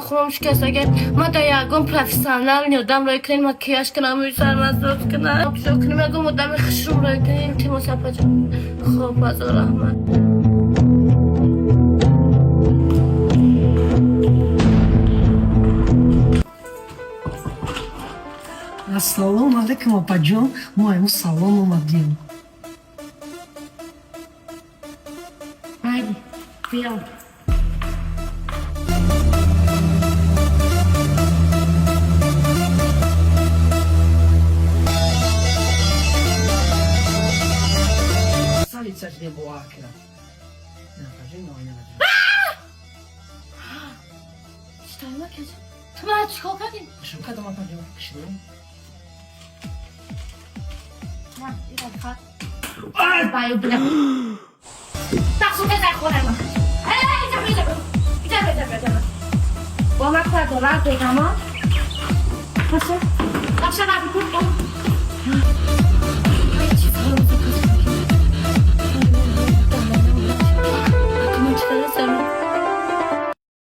Нохунам шикастага. Ма да ягон профессиональный одам рой кунед, макияж кунам, мӯи сарма соз кунам. Шо кунем, ягон одами хушрӯ рой кунед. Илтимос, апаҷон. Хоб, ҳазор раҳмат. Ассалому алайкум, апаҷон, мо айму салон омадем. Майли, биё. Сали цашне бовар кардам. Апаҷон, оина. Читай макияж? Ту мара чӣ кор кардӣ? Шо кардам, апаҷон? Шо? На, ира хат. Баю бля. Так, сука, дар хонаи ман. Эй, иҷа, иҷа, иҷа, иҷа, иҷа. Бо ман кор дорам, бегамо.